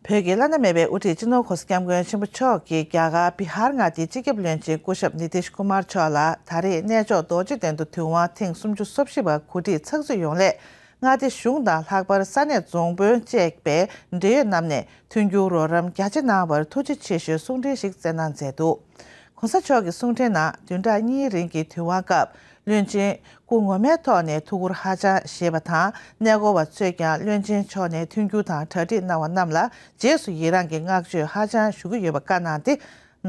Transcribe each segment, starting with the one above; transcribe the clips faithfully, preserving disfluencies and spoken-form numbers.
བོད་ཀྱི་བླ་ན་མེད་པའི་དབུ་ཁྲིད་སྤྱི་ནོར་༸གོང་ས་༸སྐྱབས་མགོན་ཆེན་པོ་མཆོག་གིས་རྒྱ་གར་བི་ཧར་མངའ་སྡེའི་སྤྱི་ཁྱབ་བློན་ཆེན་སྐུ་ཞབས་ནི་ཏིཤ་ཀུ་མར་མཆོག་ལ་ད་རེས་གནས་མཆོག་རྡོ་རྗེ་གདན་དུ་དུས་དབང་ཐེངས་སུམ་ཅུ་སོ་བཞི་པ་གོ་སྒྲིག་ཚགས་ཚུད་ཡོང་སླད། མངའ་སྡེ་གཞུང་དང་ལྷག་པར་ས་གནས་རྫོང་དཔོན་བཅས་པའི་འབྲེལ་ཡོད་རྣམས་ནས་མཐུན་འགྱུར་རོགས་རམ་རྒྱ་ཆེ་གནང་བར་ཐུགས་རྗེ་ཆེ་ཞུའི་གསུང་འཕྲིན་ཞིག་བསྩལ་གནང་མཛད་འདུག ༸གོང་ས་མཆོག་གི་གསུང་འཕྲིན་ནང་བདུན་ཕྲག་གཉིས་རིང་གི་དུས་དབང་སྐབས། བློན་ཆེན་སྐུ་ངོ་མའི་ཐོག་ནས་ཐུགས་ཁུར་ཧ་ཅང་བཞེས་པ་དང་། གནས་སྐོར་བ་ཚོས་ཀྱང་བློན་ཆེན་མཆོག་ནས་མཐུན་འགྱུར་དང་གྲ་སྒྲིག་གནང་བ་རྣམས་ལ་རྗེས་སུ་ཡི་རངས་ཀྱི་བསྔགས་བརྗོད་ཧ་ཅང་ཞུ་གི་ཡོད་པ་བཀའ་གནང་སྟེ།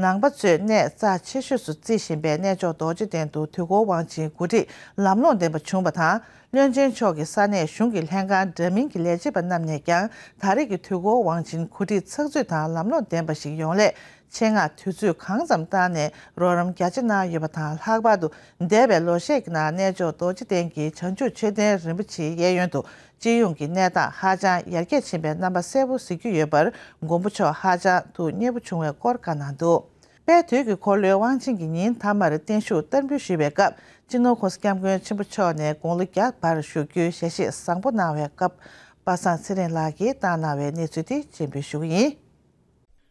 ནང་པ་ཚོས་གནས་རྩ་ཆེ་ཤོས་སུ་བརྩི་བཞིན་པའི་གནས་མཆོག་རྡོ་རྗེ་གདན་དུ་དུས་འཁོར་དབང་ཆེན་གོ་སྒྲིག་ལམ་ལྷོང་ལྡན་པ་བྱུང་བ་དང་། བློན་ཆེན་མཆོག་གི་ས་གནས་གཞུང་གི་ལྷན་ཁང་འདྲ་མིན་གྱི་ལས་བྱེད་པ་རྣམས་ནས་ཀྱང་ད་རེས་ཀྱི་དུས་འཁོར་དབང་ཆེན་གོ་སྒྲིག་ཚགས་ཚུད་དང་ལམ་ལྷོང་ལྡན་པ་ཞིག་ཡོང་སླད། ཆེད་མངགས་དུས་ཚོད་གང་ཙམ་བཏང་ནས་རོགས་རམ་རྒྱ་ཆེ་གནང་ཡོད་པ་དང་། ལྷག་པར་དུ་འདས་པའི་ལོ་ཤས་ཀྱི་ནང་གནས་མཆོག་རྡོ་རྗེ་གདན་གྱི་བྱང་ཆུབ་མཆོད་རྟེན་རིན་པོ་ཆེའི་གཡས་གཡོན་དུ་སྤྱི་ཡོངས་ཀྱི་གནས་སྟངས་ཧ་ཅང་ཡར་རྒྱས་ཕྱིན་པའི་རྣམ་པ་གསལ་པོ་གཟིགས་རྒྱུ་ཡོད་པར་མགོན་པོ་མཆོག་ཧ་ཅང་ཐུགས་མཉེས་པོ་བྱུང་བའི་སྐོར་བཀའ་གནང་འདུག་དཔལ་དུས་ཀྱི་འཁོར་ལོའི་དབང་ཆེན་གྱི་ཉིན་མཐའ་མར་བརྟན་བཞུགས་བསྟར་འབུལ་ཞུས་པའི་སྐབས། སྤྱི་ནོར་༸གོང་ས་༸སྐྱབས་མགོན་ཆེན་པོ་མཆོག་ནས་དགུང་ལོ་བརྒྱ་བར་བཞུགས་རྒྱུའི་ཞལ་བཞེས་བཟང་པོ་གནང་བའི་སྐབས། པ་སངས་ཚེ་རིང་ལགས་ཀྱིས་བཏང་གནང་བའི་གནས་ཚུལ་དེ་སྤྱན་འབུལ་ཞུ་གི་ཡིན།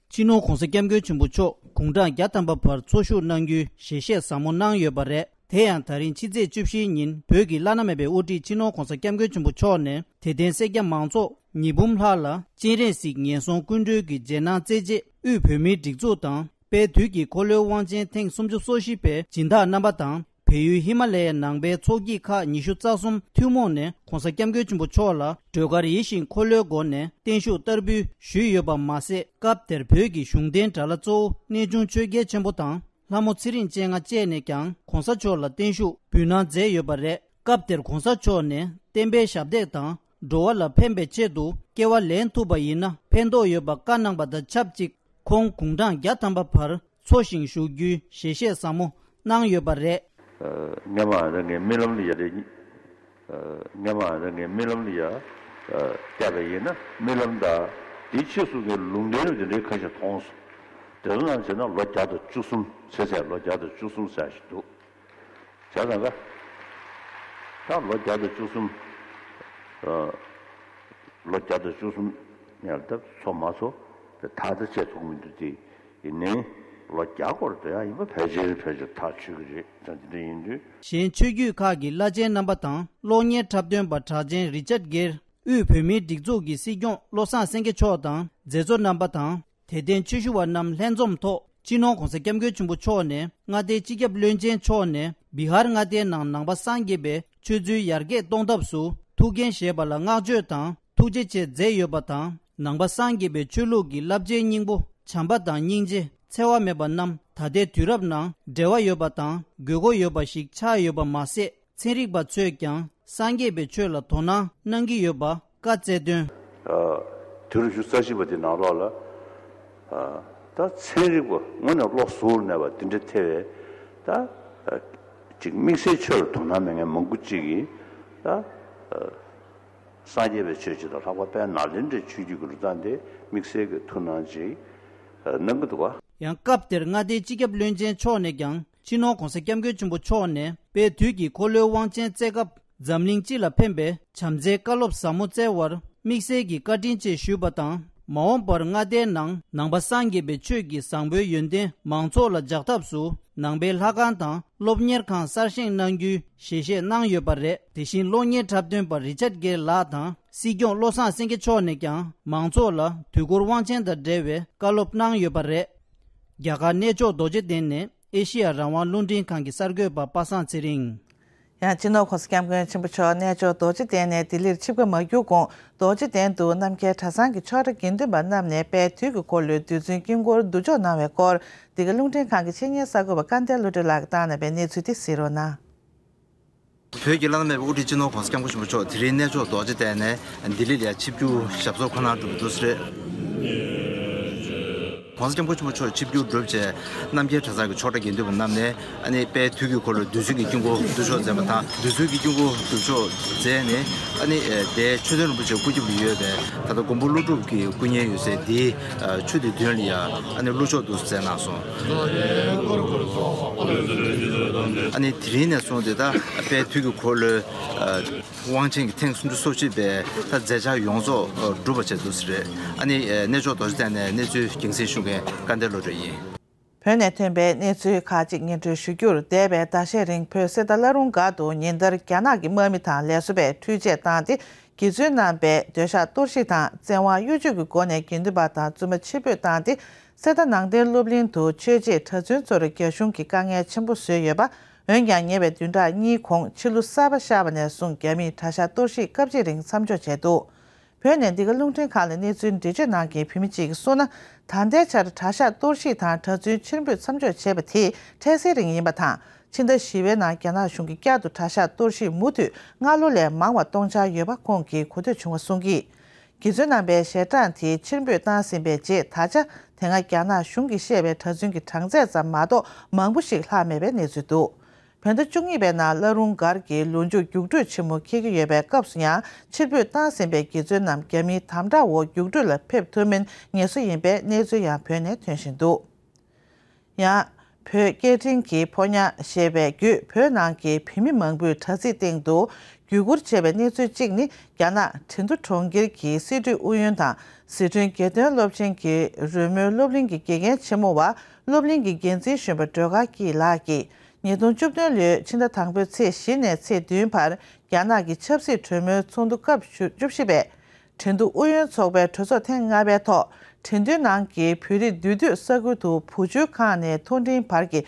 སྤྱི་ནོར་༸གོང་ས་༸སྐྱབས་མགོན་ཆེན་པོ་མཆོག་དགུང་གྲངས་བརྒྱ་ཐམ་པ་བར་འཚོ་བཞུགས་གནང་རྒྱུའི་ཞལ་བཞེས་བཟང་མོ་གནང་ཡོད་པ་རེད། དེ་ཡང་ད་རིང་ཕྱི་ཚེས་བཅུ་བཞིའི་ཉིན་བོད་ཀྱི་བླ་ན་མེད་པའི་དབུ་ཁྲིད་སྤྱི་ནོར་༸གོང་ས་༸སྐྱབས་མགོན་ཆེན་པོ་མཆོག་ནས་དད་ལྡན་སེར་སྐྱ་མང་ཚོགས་ཉིས་འབུམ་ལྷག་ལ་སྤྱན་རས་གཟིགས་ངན་སོང་སྐུ་མགྲོན་གྱི་རྗེས་གནང་སྩལ་རྗེས། དབུས་བོད་མིའི་སྒྲིག་འཛུགས་དང་། དཔལ་དུས་ཀྱི་འཁོར་ལོའི་དབང་ཆེན་ཐེངས་སུམ་ཅུ་སོ་བཞི་པའི་སྦྱིན་བདག་རྣམ་པ་དང་། བལ་ཡུལ་ཧི་མ་ལ་ཡའི་ནང་པའི་ཚོགས་སྐྱིད་ཁག་ཉི་ཤུ་རྩ་གསུམ་ཐུན་མོང་ནས་༸གོང་ས་༸སྐྱབས་མགོན་ཆེན་པོ་མཆོག་ལ་སྒྲོལ་དཀར་ཡིད་བཞིན་འཁོར་ལོའི་སྒོ་ནས་བརྟན་བཞུགས་བསྟར་འབུལ་ཞུས་ཡོད་པ་མ་ཟད། སྐབས་དེར་བོད་ཀྱི་གཞུང་བསྟེན་དགྲ་ལྷ་གཙོ་བོ་གནས་ཆུང་ཆོས་རྒྱལ་ཆེན་པོ་དང་། ལྷ་མོ་ཚེ་རིང་སྤྱན་སྔ་བཅས་ནས་ཀྱང་༸གོང་ས་མཆོག་ལ་བརྟན་བཞུགས་འབུལ་གནང་མཛད་ཡོད་པ་རེད། སྐབས་དེར་༸གོང་ས་མཆོག་ནས་བསྟན་པའི་ཞབས་འདེགས་དང་། འགྲོ་བ་ལ་ཕན་པའི་ཆེད་དུ་སྐྱེ་བ་ལེན་ཐུབ་པ་ཡིན་ན་ཕན་ཐོགས་ཡོད་པ་བཀའ་གནང་པ་དང་ཆབས་ཅིག་ཁོང་དགུང་གྲངས་བརྒྱ་ཐམ་པ་བར་འཚོ་ཞིང་བཞུགས་རྒྱུའི་ཞལ་བཞེས་ཟབ་མོ་གནང་ཡོད་པ་རེད། སྔོན་མ་རང་གི་རྨི་ལམ་ལ་ཡ་རེ། སྔོན་མ་རང་གི་རྨི་ལམ་ལ་ཡ་བསྐྱལ་བ་ཡིན་ན་རྨི་ལམ་དང་དེའི་ཕྱིས་སུ་གི་ལུང་བསྟན་དེ་འདྲའི་ཁ་ཤས་མཐོང་སོང་། དེ་ཚོ་ནང་བྱས་ན་ལོ་བརྒྱ་དང་བཅུ་གསུམ་ཚེ་ཚད་ལོ་བརྒྱ་དང་བཅུ་གསུམ་ཟེར་ཞིག་འདུག་བྱས་ཙང་ཀ་ད་ལོ་བརྒྱ་དང་བཅུ་གསུམ། ལོ་བརྒྱ་དང་བཅུ་གསུམ་ཡར་ད་འཚོ་མ་འཚོ་དེ་ཐག་ད་བཅད་ཐུབ་མི་འདུག་དེ་ཡིན་ནའི་ལོ་བརྒྱ་སྐོར་དེ་ཡང་ཡིན་པ་ཕལ་ཆེར་ཕལ་ཆེར་ཐག་ཆོད་ཀྱི་རེད། ད་དེ་འདྲ་ཡིན་དུས། གཞན་ཆོས་བརྒྱུད་ཁག་གི་བླ་ཆེན་རྣམ་པ་དང་གློག་བརྙན་འཁྲབ་སྟོན་པ་གྲགས་ཅན་རི་ཅར་གྷེར། དབུས་བོད་མིའི་སྒྲིག་འཛུགས་ཀྱི་སྲིད་སྐྱོང་བློ་བཟང་སེང་གེ་མཆོག་དང་མཛད་གཙོ་རྣམ་པ་དང་། དད་ལྡན་ཆོས་ཞུ་བ་རྣམས་ལྷན་འཛོམས་ཐོག་སྤྱི་ནོར་༸གོང་ས་༸སྐྱབས་མགོན་ཆེན་པོ་མཆོག་ནས་མངའ་སྡེའི་སྤྱི་ཁྱབ་བློན་ཆེན་མཆོག་ནས་བི་ཧར་མངའ་སྡེའི་ནང་ནང་པ་སངས་རྒྱས་པའི་ཆོས་ཚུལ་ཡར་རྒྱས་གཏོང་ཐབས་སུ་ཐུགས་འགན་བཞེས་པ་ལ་བསྔགས་བརྗོད་དང་ཐུགས་རྗེ་ཆེ་མཛད་ཡོད་པ་དང་། ནང་པ་སངས་རྒྱས་པའི་ཆོས་ལུགས་ཀྱི་བསླབ་བྱའི་སྙིང་པོ་བྱམས་པ་དང་སྙིང་རྗེ་འཚེ་བ་མེད་པ་རྣམས་ད་ལྟའི་དུས་རབས་ནང་འབྲེལ་བ་ཡོད་པ་དང་དགོས་མཁོ་ཡོད་པ་ཞིག་ཆགས་ཡོད་པ་མ་ཟད། ཚན་རིག་པ་ཚོས་ཀྱང་སངས་རྒྱས་པའི་ཆོས་ལ་དོ་སྣང་གནང་གི་ཡོད་པ་བཀའ་སྩལ་དོན། དུས་རབས་ཉི་ཤུ་རྩ་གཅིག་པ་དེ་ནང་ལོགས་ལ། ད་ཚན་རིག་པ་དངོས་གནས་བློ་གཟུ་བོར་གནས་པ་དེ་འདྲ་ཐེ་བའི་ད་ཅིག་དམིགས་བསལ་ཆོས་ལ་དོ་སྣང་མེད་མཁན་མང་པོ་ཅིག་གིས་ད་སངས་རྒྱས་པའི་ཆོས་ཅིག་དང་ལྷག་པར་དཔལ་ནཱ་ལེནྡྲའི་ཆོས་བརྒྱུད་ཀྱི་འགྲོ་སྟངས་དེ་དམིགས་བསལ་གྱི་ཐུགས་སྣང་ཅིག་གནང་གི་འདུག་ག་ཡང་སྐབས་དེར་མངའ་སྡེའི་སྤྱི་ཁྱབ་བློན་ཆེན་མཆོག་ནས་ཀྱང་། སྤྱི་ནོར་༸གོང་ས་༸སྐྱབས་མགོན་ཆེན་པོ་མཆོག་ནས་དཔལ་དུས་ཀྱི་འཁོར་ལོའི་དབང་ཆེན་སྩལ་སྐབས། འཛམ་གླིང་སྤྱི་ལ་ཕན་པའི་བྱམས་བརྩེའི་བཀའ་སློབ་ཟབ་མོ་སྩལ་བར་དམིགས་བསལ་གྱི་བཀའ་དྲིན་ཆེ་ཞུས་པ་དང་། མ་འོངས་པར་མངའ་སྡེའི་ནང་ནང་པ་སངས་རྒྱས་པའི་ཆོས་ཀྱི་བཟང་པོའི་ཡོན་ཏན་མང་ཚོགས་ལ་འཇགས་ཐབས་སུ། ནང་པའི་ལྷ་ཁང་དང་སློབ་གཉེར་ཁང་གསར་བཞེངས་གནང་རྒྱུའི་ཞལ་བཞེས་གནང་ཡོད་པ་རེད། དེ་བཞིན་གློག་བརྙན་འཁྲབ་སྟོན་པ་རི་ཅར་གྷེར་ལགས་དང་། སྲིད་སྐྱོང་བློ་བཟང་སེང་གེ་མཆོག་ནས་ཀྱང་མང་ཚོགས་ལ་དུས་འཁོར་དབང་ཆེན་དང་འབྲེལ་བའི་བཀའ་སློབ་གནང་ཡོད་པ་རེད། རྒྱ་གར་གནས་མཆོག་རྡོ་རྗེ་གདན་ནས་ཨེ་ཤེ་ཡ་རང་དབང་རླུང་འཕྲིན་ཁང་གི་གསར་འགོད་པ་པ་སངས་ཚེ་རིང་། ཡང་སྤྱི་ནོར་༸གོང་ས་༸སྐྱབས་མགོན་ཆེན་པོ་མཆོག་གནས་མཆོག་རྡོ་རྗེ་གདན་ནས་ལྡི་ལིར་ཆིབས་ཁ་མ་བསྒྱུར་གོང་། རྡོ་རྗེ་གདན་དུ་རྣམ་རྒྱལ་གྲྭ་ཚང་གི་ཆོས་གྲྭ་དགེ་འདུན་པ་རྣམས་ནས་དཔལ་དུས་ཀྱི་འཁོར་ལོའི་རྡུལ་ཚོན་དཀྱིལ་འཁོར་བསྡུ་ཆོག་གནང་བའི་སྐོར། འདི་ག་རླུང་འཕྲིན་ཁང་གི་ཆེད་གཉེར་གསར་འགོད་པ་སྐལ་ལྡན་བློ་གྲོས་ལགས་ཀྱིས་བཏང་གནང་བའི་གནས་ཚུལ་དེ་གཟིགས་རོགས་གནང་། བོད་ཀྱི་བླ་ན་མེད་པའི་དབུ་ཁྲིད་སྤྱི་ནོར་༸གོང་ས་༸སྐྱབས་མགོན་ཆེན་པོ་མཆོག་དེ་རིང་གནས་མཆོག་རྡོ་རྗེ་གདན་ནས་ལྡི་ལི་ལ་ཆིབས་བསྒྱུར་ཞབས་སོར་ཁོ་ན་གྲུབ་འདུག་ཟེར། ༸གོང་ས་༸སྐྱབས་མགོན་ཆེན་པོ་མཆོག་ཆིབས་བསྒྱུར་གྲུབ་རྗེས་རྣམ་རྒྱལ་གྲྭ་ཚང་གི་ཆོས་གྲྭ་དགེ་འདུན་པ་རྣམས་ནས་ཨ་ནི་དཔལ་དུས་ཀྱི་འཁོར་ལོའི་རྡུལ་ཚོན་གྱི་དཀྱིལ་འཁོར་བསྡུ་ཆོག་མཛད་པ་དང་། རྡུལ་ཚོན་གྱི་དཀྱིལ་འཁོར་བསྡུ་ཆོག་མཛད་ནས་ཨ་ནི་དེ་མཆོད་རྟེན་རིན་པོ་ཆེ་སྐུ་རྒྱབ་ལ་ཡོད་པའི་ད་ལྟ་མགོན་པོ་ཀླུ་སྒྲུབ་ཀྱི་སྐུ་བརྙན་ཡོད་སའི་དེའི་ཆུ་དེ་མདུན་ལ་ཡ་ཨ་ནི་བླུགས་ཆོག་འདུག་མཛད་གནང་སོང་། ཨ་ནི་དེ་རིང་ནས་བཟུང་སྟེ་ད་དཔལ་དུས་ཀྱི་འཁོར་ལོའི་ དབང་ཆེན་གྱི་ཐེངས་སུམ་ཅུ་སོ་གཅིག་པའི་ད་མཛད་འཆར་ཡོངས་རྫོགས་གྲུབ་པ་བྱས་འདུག་ཟེར་རེད། ཨ་ནི་གནས་མཆོག་རྡོ་རྗེ་གདན་ནས་གནས་ཚུལ་རྒྱང་སྲིང་ཞུ་མཁན་སྐལ་ལྡན་བློ་གྲོས་ཡིན། བོད་ནས་ཐོན་པའི་གནས་ཚུལ་ཁག་ཅིག་སྙན་སྒྲོན་ཞུ་རྒྱུར། འདས་པའི་ཟླ་ཤས་རིང་བོད་གསེར་རྟ་བླ་རུང་སྒར་དུ་ཉིན་ལྟར་རྒྱ་ནག་གི་དམག་མི་དང་ལས་བཟོ་པས་འཕྲུལ་ཆས་བཏང་སྟེ། དགེ་བཙུན་རྣམ་པའི་སྡོད་ཤག་གཏོར་བཤིག་དང་བཙན་དབང་གཡོ་ཇུས་ཀྱི་སྒོ་ནས་དགེ་འདུན་པ་དང་བཙུན་མ་ཕྱིར་འབུད་བཏང་སྟེ། གསེར་རྟ་ནང་བསྟན་སློབ་གླིང་དུ་ཆོས་བྱེད་གྲྭ་བཙུན་ཚོར་རྒྱ་གཞུང་གིས་དཀའ་ངལ་ཆེན་པོ་བཟོས་ཡོད་པ། འོན་ཀྱང་ཉེ་བའི་བདུན་ཕྲག་གཉིས་གོང་ཕྱི་ལོ་གསར་པ་ཤར་བ་ནས་བཟུང་རྒྱ་མིས་གྲྭ་ཤག་གཏོར་བཤིག་སྐབས་གཅིག་རིང་མཚམས་འཇོག་བྱས་འདུག་བོད་ནས་འདི་ག་རླུང་འཕྲིན་ཁང་ལ་གནས་ཚུལ་འགྲེལ་བརྗོད་གནང་མཁན་བོད་མི་གཅིག་གིས་གསུངས་ན། ད་ལྟའི་ཆར་གྲྭ་ཤག་གཏོར་བཤིག་དང་གྲྭ་བཙུན་ཕྱིར་འབུད་མཚམས་འཇོག་བྱས་པ་དེས་འཕྲལ་སེལ་རིང་ཡིན་པ་དང་། ཕྱི་ཟླ་བཞི་པའི་ནང་རྒྱ་ནག་གཞུང་གིས་བསྐྱར་དུ་གྲྭ་ཤག་གཏོར་བཤིག་མུ་མཐུད་སྔ་ལོ་ལས་མང་བ་གཏོང་འཆར་ཡོད་པ་ཁོང་གིས་གོ་ཐོས་བྱུང་བ་གསུང་གིས། དགེ་བཙུན་རྣམ་པའི་ཞལ་གྲངས་དེ་ཕྱིར་འབུད་བཏང་ཟིན་པའི་རྗེས་ད་ཆ་དེ་སྔ་རྒྱ་ནག་གཞུང་གིས་བཤད་པའི་གྲྭ་བཙུན་གྱི་གྲངས་ཚད་ཙམ་མ་གཏོགས་མང་པོ་ཞིག་ལྷག་མེད་པའི་གནས་ཚུལ་འདུག་བོད་ཟླ་བཅུ་གཉིས་པའི་ནང་བླ་རུང་སྒར་གྱི་ལོ་མཇུག་རྒྱུགས་སྤྲོད་ཆེན་མོ་འཁེལ་གྱི་ཡོད་པའི་སྐབས་སུ་ཡང་ཕྱིར་འབུད་བཏང་ཟིན་པའི་དགེ་བཙུན་རྣམས་རྒྱ་མིའི་དམ་དྲག་འོག་རྒྱུགས་སྤྲོད་ལ་ཕེབས་ཐུབ་མིན་ངལ་གསོ་ཡིན་པའི་གནས་ཚུལ་ཡང་བོད་ནས་ཐོན་བཞིན་འདུག་ཡང་། བོད་སྐད་འཕྲིན་གྱི་ཕོ་ཉ་ཞེས་པའི་བརྒྱུད་བོད་ནང་གི་བོད་མི་མང་པོས་དྲ་ཚིགས་སྟེང་དུ་བརྒྱུད་བསྐུར་བྱས་པའི་གནས་ཚུལ་གཅིག་ནི། རྒྱ་ནག་ཁྲིན་ཏུ་གྲོང་ཁྱེར་གྱི་སྲིད་གྲོས་ཨུ་ཡོན་དང་ཟི་ཁྲོན་དགེ་ཐོན་སློབ་ཆེན་གྱི་རོལ་མོའི་སློབ་གླིང་གི་དགེ་རྒན་ཆེན་མོ་བ། སློབ་གླིང་གི་འགན་འཛིན་གཞོན་པ་སྒྲོལ་དཀར་སྐྱིད་ལགས་ཀྱིས། ཉིས་སྟོང་བཅུ་བདུན་ལོའི་ཕྱི་ཟླ་དང་པོའི་ཚེས་བཞི་ནས་ཚེས་བདུན་བར་རྒྱ་ནག་གི་ཆབ་སྲིད་གྲོས་མོལ་ཚོགས་འདུ་སྐབས་བཅུ་བཞི་པའི། ཁྲིན་ཏུ་ཨུ་ཡོན་ཚོགས་པའི་གྲོས་ཚོགས་ཐེངས་ལྔ་པའི་ཐོག་ཁྲིན་ཏུའུ་ནང་གི་བོད་རིགས་འདུས་སྡོད་ས་ཁུལ་དུ་བུ་བཅོལ་ཁང་ནས་མཐོ་འབྲིང་བར་གྱི་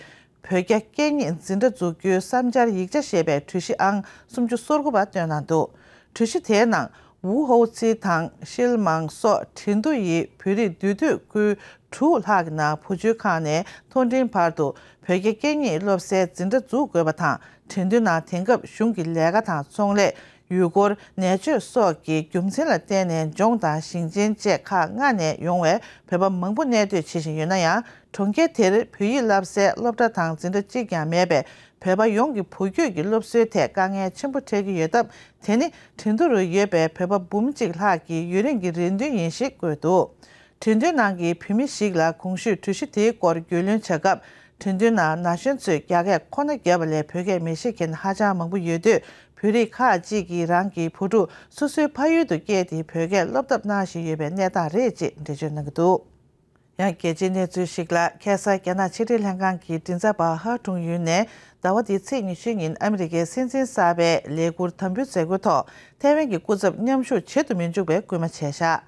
བོད་རྒྱ་སྐད་གཉིས་འཛིན་གྲྭ་འཛུགས་རྒྱུའི་བསམ་འཆར་ཡིག་ཆ་ཞེས་པའི་གྲོས་གཞི་ཨང་སུམ་ཅུ་སོ་དགུ་པ་བཏོན་གནང་འདུག་གྲོས་གཞི་དེའི་ནང་ཝུ་ཧོའུ་ཙི་དང་ཤིལ་མང་སོགས་ཁྲིན་ཏུའུ་ཡི་བོད་རིགས་འདུས་སྡོད་ཁུལ་དྲུག་ལྷག་གི་ནང་བུ་བཅོལ་ཁང་ནས་མཐོ་འབྲིང་བར་དུ་བོད་རྒྱ་སྐད་གཉིས་སློབ་སའི་འཛིན་གྲྭ་འཛུགས་དགོས་པ་དང་། ཁྲིན་ཏུའུ་ནང་དེང་སྐབས་གཞུང་གི་ལས་ཀ་དང་ཚོང་ལས། ཡུལ་སྐོར། ནད་བཅོས་སོགས་ཀྱི་རྒྱུ་མཚན་ལ་བརྟེན་ནས་ལྗོངས་དང་ཞིང་ཆེན་བཅས་ཁག་ལྔ་ནས་ཡོང་བའི་བོད་པ་མང་པོ་གནས་སྡོད་བྱེད་བཞིན་ཡོད་ན་ཡང་། གྲོང་ཁྱེར་དེར་བོད་ཡིག་བསླབ་སའི་སློབ་གྲྭ་དང་འཛིན་གྲྭ་གཅིག་ཀྱང་མེད་པས། བོད་པ་ཡོངས་ཀྱི་བུ་རྒྱུད་ཀྱི་སློབ་གསོའི་ཐད་དཀའ་ངལ་ཆེན་པོ་འཕྲད་ཀྱི་ཡོད་སྟབས། དེ་ནི་ཁྲིན་ཏུའུ་རུ་ཡོད་པའི་བོད་པ་འབུམ་གཅིག་ལྷག་གི་ཡུན་རིང་གི་རེ་འདུན་ཡིན་ཞེས་བཀོད་འདུག་ཁྲིན་ཏུའུ་ནང་གི་བོད་མི་ཞིག་ལ་གོང་ཞུས་གྲོས་གཞི་དེའི་སྐོར་རྒྱུས་ལོན་བྱ་སྐབས། ཁྲིན་ཏུའུ་ནང་ན་གཞོན་ཚོས་རྒྱ་སྐད་ཁོ་ན་བརྒྱབ་པ་ལས་བོད་སྐད་མི་ཤེས་མཁན་ཧ་ཅང་མང་པོ་ཡོད་དུས། བོད་རིགས་ཁག་ཅིག་གིས་རང་གི་བུ་ཕྲུག་སོ་སོའི་ཕ་ཡུལ་དུ་སྐྱེལ་ཏེ་བོད་སྐད་སློབ་ཐབས་གནང་བཞིན་ཡོད་པའི་གནས་སྟངས་རེད་ཅེས་འགྲེལ་བརྗོད་གནང་གི་འདུག་ཡང་རྒྱལ་སྤྱིའི་གནས་ཚུལ་ཞིག་ལ། ཁ་སང་རྒྱ་ནག་ཕྱི་འབྲེལ་ལྷན་ཁང་གི་མགྲིན་ཚབ་པ་ཧ་ཀྲུང་ཡུན་ནས་ཟླ་བ་འདིའི་ཚེས་ཉི་ཤུ་ཉིན་ཨ་མི་རི་ཀའི་སྲིད་འཛིན་གསར་པའི་ལས་འཁུར་དམ་འབུལ་མཛད་སྒོའི་ཐོག་ཐའེ་ཝན་གྱི་སྐུ་ཚབ་མཉམ་ཞུགས་བྱེད་དུ་མི་འཇུག་པའི་སྐུལ་མ་བྱས་བཞག་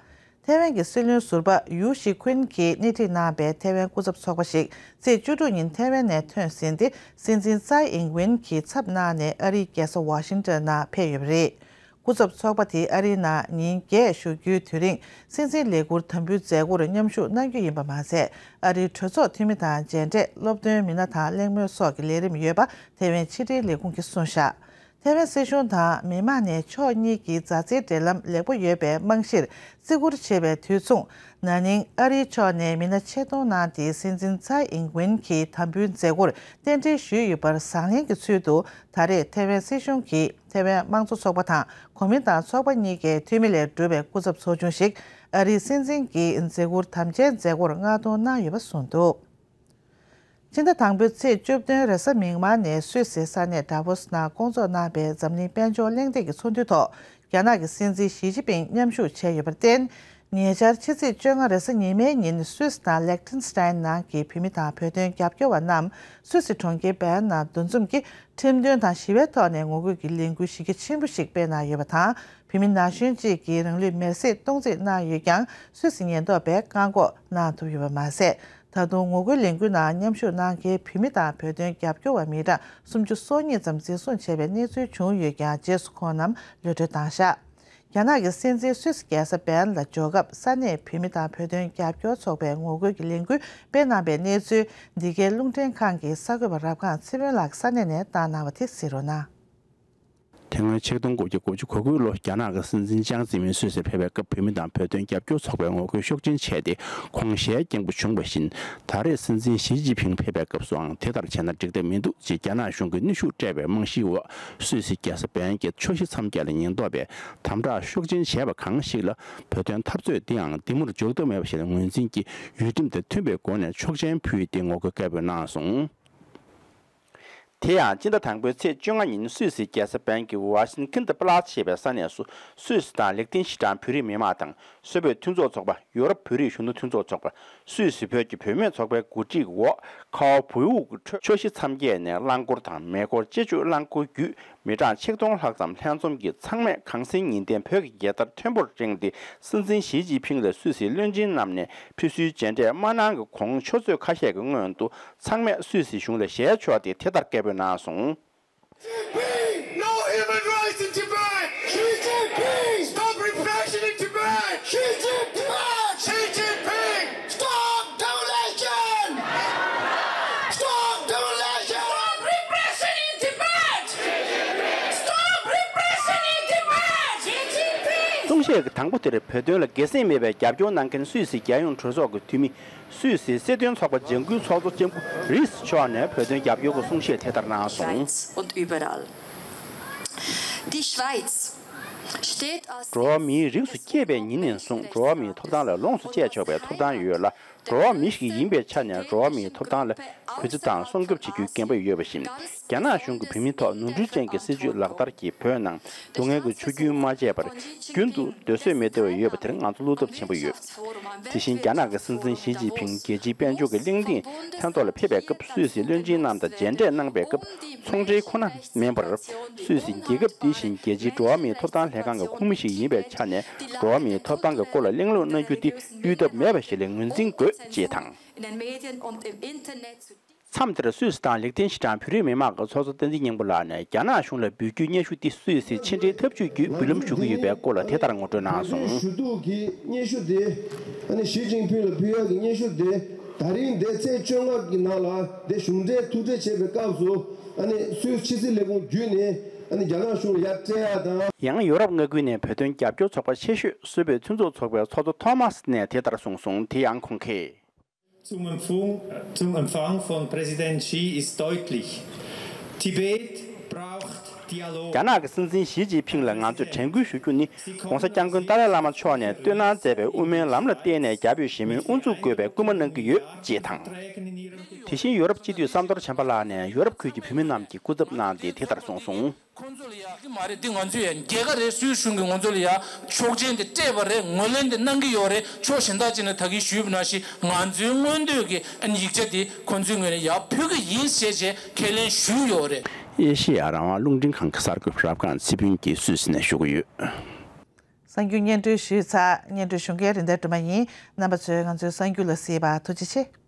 ཐའེ་ཝན་གྱི་སྲིད་བློན་ཟུར་པ་ཡུའུ་ཤི་ཁུན་གྱིས་སྣེ་ཁྲིད་གནང་པའི་ཐའེ་ཝན་སྐུ་ཚབ་ཚོགས་པ་ཞིག་ཚེས་བཅུ་དྲུག་ཉིན་ཐའེ་ཝན་ནས་ཐོན་ཟིན་ཏེ། སྲིད་འཛིན་ཙའེ་ཨིང་ཝེན་གྱི་ཚབ་གནང་ནས་ཨ་རིའི་རྒྱལ་ས་ཝ་ཤིང་ཏོན་ནང་ཕེབས་ཡོད་པ་རེད། སྐུ་ཚབ་ཚོགས་པ་དེ་ཨ་རིའི་ནང་ཉིན་བརྒྱད་བཞུགས་རྒྱུའི་དུས་རིང་། སྲིད་འཛིན་ལས་འཁུར་དམ་འབུལ་མཛད་སྒོར་མཉམ་ཞུགས་གནང་རྒྱུ་ཡིན་པ་མ་ཟད། ཨ་རིའི་གྲོས་ཚོགས་འཐུས་མི་དང་མཇལ་འཕྲད། སློབ་སྟོན་མི་སྣ་དང་གླེང་མོལ་སོགས་ཀྱི་ལས་རིམ་ཡོད་པ་ཐའེ་ཝན་ཕྱི་འབྲེལ་ལས་ཁུངས་ཀྱིས་གསུངས་བཞག་ཐའེ་ཝན་སྲིད་གཞུང་དང་མི་མང་ནས་ཕྱོགས་གཉིས་ཀྱི་མཛའ་བརྩེའི་འབྲེལ་ལམ་ལེགས་པོ་ཡོད་པའི་རྨང་གཞིར་བརྩི་བཀུར་བྱེད་པའི་དུས་མཚུངས། ན་ནིང་ཨ་རིའི་ཕྱོགས་ནས་མི་སྣ་ཆེད་གཏོང་གནང་སྟེ། སྲིད་འཛིན་ཙའེ་ཨིང་ཝེན་གྱི་དམ་འབུལ་མཛད་སྒོར་རྟེན་འབྲེལ་ཞུས་ཡོད་པར་བཟང་ལན་གྱི་ཚུལ་དུ། ད་རེས་ཐའེ་ཝན་སྲིད་གཞུང་གིས་ཐའེ་ཝན་དམངས་གཙོ་ཚོགས་པ་དང་གོ་མིན་ཏང་ཚོགས་པ་གཉིས་ཀའི་འཐུས་མི་ལས་གྲུབ་པའི་སྐུ་ཚབ་ཚོགས་ཆུང་ཞིག་ཨ་རིའི་སྲིད་འཛིན་གྱི་མཛད་ཁུར་དམ་བཅའི་མཛད་སྒོར་མངགས་གཏོང་གནང་ཡོད་པ་གསུངས་འདུག་ཕྱི་ཟླ་དང་པོའི་ཚེས་བཅུ་བདུན་རེས་གཟའ་མིག་དམར་ནས་སུད་སིའི་ས་གནས་དཱ་བོ་སི་ནང་བསྐོང་ཚོགས་གནང་པའི་འཛམ་གླིང་དཔལ་འབྱོར་གླེང་སྟེགས་ཀྱི་ཚོགས་འདུའི་ཐོག་རྒྱ་ནག་གི་སྲིད་འཛིན་ཞི་ཅིན་ཕིང་མཉམ་ཞུགས་བྱས་ཡོད་པར་བརྟེན། ཉེ་ཆར་ཕྱི་ཚེས་བཅོ་ལྔ་རེས་གཟའ་ཉི་མའི་ཉིན་སུད་སི་དང་ལེག་ཐེན་སི་ཐན་ནང་གི་བོད་མི་དང་བོད་དོན་རྒྱབ་སྐྱོར་བ་རྣམས་སུད་སི་གྲོང་ཁྱེར་བེར་ནང་འདུ་འཛོམས་ཀྱིས་ཁྲིམས་དོན་དང་ཞི་བའི་ཐོག་ནས་ངོ་རྒོལ་གྱི་ལས་འགུལ་གཞི་རྒྱ་ཆེན་པོ་ཞིག་སྤེལ་གནང་ཡོད་པ་དང་། བོད་མི་ན་གཞོན་གཅིག་གིས་རང་ལུས་མེར་སྲེག་གཏོང་རྩིས་གནང་ཡོད་ཀྱང་། སུད་སི་ཉེན་རྟོག་པས་བཀག་འགོག་གནང་ཐུབ་ཡོད་པ་མ་ཟད། ད་དུང་ངོ་རྒོལ་ལས་འགུལ་ནང་མཉམ་ཞུགས་གནང་མཁན་བོད་མི་དང་བོད་དོན་རྒྱབ་སྐྱོར་བ་མི་གྲངས་སུམ་ཅུ་སོ་གཉིས་ཙམ་འཛིན་བཟུང་བྱས་པའི་གནས་ཚུལ་བྱུང་ཡོད་ཀྱང་། རྗེས་སུ་ཁོང་རྣམས་གློད་གྲོལ་བཏང་བཞག་རྒྱ་ནག་གི་སྲིད་འཛིན་སུད་སི་རྒྱལ་ས་བེར་ལ་འབྱོར་སྐབས། ས་གནས་བོད་མི་དང་བོད་དོན་རྒྱབ་སྐྱོར་ཚོགས་པས་ངོ་རྒོལ་གྱི་ལས་འགུལ་སྤེལ་གནང་པའི་གནས་ཚུལ། འདི་གའི་རླུང་འཕྲིན་ཁང་གི་གསར་འགོད་པ་རབ་སྒང་ཚེ་དཔོན་ལགས་ཀྱིས་ས་གནས་ནས་བཏང་གནང་བ་དེ་གཟིགས་རོགས་གནང་། དེ་སྔོན་ཆིག་སྟོང་དགུ་བརྒྱ་དགུ་བཅུ་གོ་དགུ་ལོ་རྒྱ་ནག་གི་སྲིད་འཛིན་ཅང་ཙེ་མིན་སུད་སིར་ཕེབས་པའི་སྐབས། བོད་མི་དང་བོད་དོན་རྒྱབ་སྐྱོར་ཚོགས་པའི་ངོ་རྒོལ་ཤུགས་ཆེན་བྱས་ཏེ། ཁོང་ཞལ་རྐྱེན་པོ་བྱུང་བ་བཞིན། ད་རེས་སྲིད་འཛིན་ཞི་ཅིན་ཕིང་ཕེབས་པའི་སྐབས་སུའང་དེ་ལྟར་བྱས་ན་འགྲིག་ཐབས་མི་འདུག་ཅེས་རྒྱ་ནག་གཞུང་གིས་གནོན་ཤུགས་སྤྲད་པའི་རྨང་གཞིའི་འོག་སུད་སི་རྒྱལ་ས་བེར་ནན་གྱི་ཆོས་གཞིས་མཚམས་བརྒྱད་ལ་ཉེན་རྟོག་པས་དམ་དྲག་ཤུགས་ཆེན་བྱས་པ་གང་ཞིག་ལ། བོད་དོན་འཐབ་རྩོད་འདིའང་འདི་མུར་འཇོག་ཐབས་མེད་པ་ཞིག་ལ་ངོས་འཛིན་གྱིས། ཡུལ་ཁྲིམས་དང་མཐུན་པའི་སྒོ་ནས་ཆོག་མཆན་ཕུལ་ཏེ་ངོ་རྒོལ་སྐད་འབོད་གནང་སོང་། དེ་ཡང་སྤྱི་ཟླ་དང་པོའི་ཚེས་བཅོ་ལྔ་ཉིན་སུད་སིའི་རྒྱལ་ས་བན་གྱི་ཝ་ཤིན་ཁིན་ཏི་པ་ལ་ཅི་ཞེས་པའི་ས་གནས་སུ་སུད་སི་དང་ལིག་ཏེན་ཤི་ཏན་བོད་རིགས་མི་མང་དང་སུད་བོད་མཐུན་ཚོགས་ཚོགས་པ། ཡོ་རོབ་བོད་རིགས་གཞོན་ནུ་མཐུན་ཚོགས་ཚོགས་པ། སུད་སི་བོད་ཀྱི་བུད་མེད་ཚོགས་པའི་གོ་སྒྲིག་འོག་ཁའོ་བུའུ་ཁྲོད་ཆོས་གཞི་མཚམས་བརྒྱད་ནས་རླངས་འཁོར་དང་མེ་འཁོར་སྤྱི་སྤྱོད་རླངས་འཁོར་བརྒྱུད་མི་གྲངས་ཆིག་སྟོང་ལྷག་ཙམ་ལྷན་འཛོམས་ཀྱིས་ཚང་མས་གངས་སེང་ཉི་ལྡན་བོད་ཀྱི་རྒྱལ་དར་མཐོན་པོར་བསྒྲེངས་ཏེ། སྲིད་འཛིན་ཞི་ཅིན་ཕིང་ལ་སུད་སིའི་བློན་ཆེན་རྣམས་ནས་ཕུལ་བསུའི་མཇལ་འཕྲད་མ་གནང་གི་གོང་ཆུ་ཚོད་ཁ་ཤས་ཀྱི་སྔོན་དུ་ཚང་མས་སུད་སིའི་གཞུང་ལ་ཞལ་ཕྱོགས་ཏེ་དེ་ལྟར་སྐད་འབོད་གནང་སོང་། Jinping, no human rights in Tibet! Xi Jinping! Stop repression in Tibet! Xi Jinping! Xi Jinping! Stop demolition! Stop demolition! Stop repression in Tibet! Stop repression in Tibet! Xi Jinping! གསུང་བཤད་ཀྱི་དང་པོ་དེར་བོད་དོན་ལ་སྒེར་སེམས་མེད་པའི་རྒྱབ་སྐྱོར་གནང་མཁན་སུད་སི་རྒྱལ་ཡོངས་གྲོས་ཚོགས་ཀྱི་འཐུས་མི། སུད་སིའི་སྲིད་དོན་ཚོགས་པ་ལྗང་ཁུའི་ཚོགས་གཙོ་ལྕམ་སྐུ་རིས་མཆོག་ནས་བོད་དོན་རྒྱབ་སྐྱོར་གྱི་གསུང་བཤད་དེ་ལྟར་གནང་སོང་། Schweiz und überall. Die Schweiz steht als འགྲོ་བ་མིའི་རིགས་སུ་སྐྱེས་པའི་ཉིན་ནས་བཟུང་འགྲོ་བ་མིའི་ཐོབ་ཐང་ལ་ལོངས་སུ་སྤྱད་ཆོག་པའི་ཐོབ་ཐང་ཡོད་ལ། འགྲོ་བ་མི་ཞིག་ཡིན་པའི་ཆ་ནས་འགྲོ་བ་མིའི་ཐོབ་ཐང་ལ་གུས་བརྩི་དང་སྲུང་སྐྱོབ་བྱེད་རྒྱུའི་འགན་པ་ཡོད་པ་བཞིན། རྒྱ་ནག་གཞུང་གིས་བོད་མིའི་ཐོག་ནོར་འཁྲུལ་ཅན་གྱི་སྲིད་བྱུས་ལག་བསྟར་གྱིས་བོད་ནང་སྡུག་བསྔལ་གྱི་ཆུ་རྒྱུན་མ་ཆད་པར་རྒྱུན་དུ་སྡོད་བཟོད་མི་བདེ་བ་ཡོད་པ་དེར་ང་ཚོ་བློ་འཚབ་ཆེན་པོ་ཡོད། དེ་བཞིན་རྒྱ་ནག་གི་སྲིད་འཛིན་ཞི་ཅིན་ཕིང་རྒྱལ་སྤྱིའི་དཔལ་འབྱོར་གྱི་གླེང་སྟེགས་ལྷན་ཚོགས་ལ་ཕེབས་པའི་སྐབས་སུད་སིའི་བློན་ཆེན་རྣམས་དང་མཇལ་འཕྲད་གནང་པའི་སྐབས་ཚོང་འབྲེལ་ཁོ་ན་མིན་པར། སུད་སི་རྒྱལ་ཁབ་འདི་བཞིན་རྒྱལ་སྤྱིའི་འགྲོ་བ་མིའི་ཐོབ་ཐང་ལྷན་ཁང་གི་ཁོངས་མི་ཞིག་ཡིན་པའི་ཆ་ནས་འགྲོ་བ་མིའི་ཐོབ་ཐང་གི་སྐོར་ལ་གླེང་སློང་གནང་རྒྱུ་འདི་གཡོལ་ཐབས་མེད་པ་ཞིག་ལ་ངོས་འཛིན་དགོས་ཅེས་དང་། མཚམས་དེར་སུད་སི་དང་ལིག་ཏེན་ཤི་ཏན་བོད་རིགས་མི་མང་གི་ཚོགས་གཙོ་བསྟན་འཛིན་སྙིང་པོ་ལགས་ནས་རྒྱ་ནག་གཞུང་ལ་འབུལ་རྒྱུའི་སྙན་ཞུ་འདི་སུད་སིའི་ཕྱི་འབྲེལ་ཐབས་ཇུས་བརྒྱུད་འབུལ་ལམ་ཞུ་གི་ཡོད་པའི་སྐོར་ལ་དེ་ལྟར་ངོ་སྤྲོད་གནང་སོང་། ཞུ་གཏུག་གི་སྙན་ཞུ་དེ་ཨ་ནི་ཞི་ཅིན་ཕིང་ལ་ཕུལ་ཡག་གི་སྙན་ཞུ་དེ་ད་རིང་འདས་ཚེས་བཅོ་ལྔ་གི་ནང་ལ་དེ་གཞུང་འབྲེལ་ཐུག་འཕྲད་བྱེད་པའི་སྐབས་སུ་ཨ་ནི་སུད་སི་ཕྱི་སྲིད་ལས་ཁུངས་བརྒྱུད་ནས་ཨ་ནི་རྒྱ་ནག་གཞུང་ལ་ཡར་སྤྲད་ཡག་དང་། ཡང་ཡོ་རོབ་མངའ་ཁུལ་ནས་བོད་དོན་རྒྱབ་སྐྱོར་ཚོགས་པ་ཆེ་ཤོས་སུད་བོད་མཐུན་ཚོགས་ཚོགས་པའི་ཚོགས་གཙོ་ཐོ་མཱས་ནས་དེ་ལྟར་གསུངས་སོང་། དེ་ཡང་ཁོང་གིས། Zum Empfang, zum Empfang von Präsident Xi ist deutlich. Tibet braucht Dialog. རྒྱ་ནག་གི་སྲིད་འཛིན་ཞི་ཅིན་ཕིང་ལ་ང་ཚོས་དྲན་སྐུལ་ཞུ་རྒྱུ་ནི་༸གོང་ས་༸སྐྱབས་མགོན་ཏཱ་ལའི་བླ་མ་མཆོག་ནས་བཏོན་གནང་མཛད་པའི་དབུ་མའི་ལམ་ལ་བརྟེན་ནས་རྒྱ་བོད་ཞི་མོལ་དབུ་འཛུགས་དགོས་པའི་སྐུལ་མ་གནང་གི་ཡོད་ཅེས་དང་། དེ་བཞིན་ཡོ་རོབ་སྤྱི་འཐུས་ཟམ་གདོང་བྱམས་པ་ལགས་ནས་ཡོ་རོབ་ཁུལ་གྱི་བོད་མི་རྣམས་ཀྱི་སྐུ་ཚབ་གནང་སྟེ་དེ་ལྟར་གསུངས་སོང་། ཁོང་ཚོ་ལ་ཡ་གི་མ་རེད། འདི་ང་ཚོས་ཡ་རྒྱལ་ཁ་རེད། སུད་གཞུང་གིས་ང་ཚོ་ལ་ཡ་ཆོག་མཆན་དེ་སྤྲད་པ་རེད། ངོས་ལེན་དེ་གནང་གི་ཡོད་རེད། ཕྱོགས་གཞན་དག་ཅིག་ནས་ད་གིན་ཞུས་པ་ནང་བཞིན་ང་ཚོའི་མངོན་འདོད་ཀྱི་ཡིག་ཆ་དེ་ཁོང་ཚོའི་ངོས་ནས་ཡ་ཕུལ་གི་ཡིན་ཞེས་བྱས་ཁས་ལེན་ཞུས་ཡོད་རེད། ཨེ་ཤེ་ཡ་རང་དབང་རླུང་འཕྲིན་ཁང་གི་གསར་འགོད་པ་རབ་སྒང་ཚེ་ཕུན་གྱིས་སུད་སི་ནས་ཞུ་གི་ཡོད། གསར་འགྱུར་སྙན་སྒྲོན་ཞུས་ཚར། སྙན་སྒྲོན་ཞུ་མཁན་རིན་ལྡན་སྒྲོལ་མ་ཡིན། རྣམ་པ་ཚོས་ང་ཚོའི་གསར་འགྱུར་ལ་གཟིགས་པར་ཐུགས་རྗེ་ཆེ།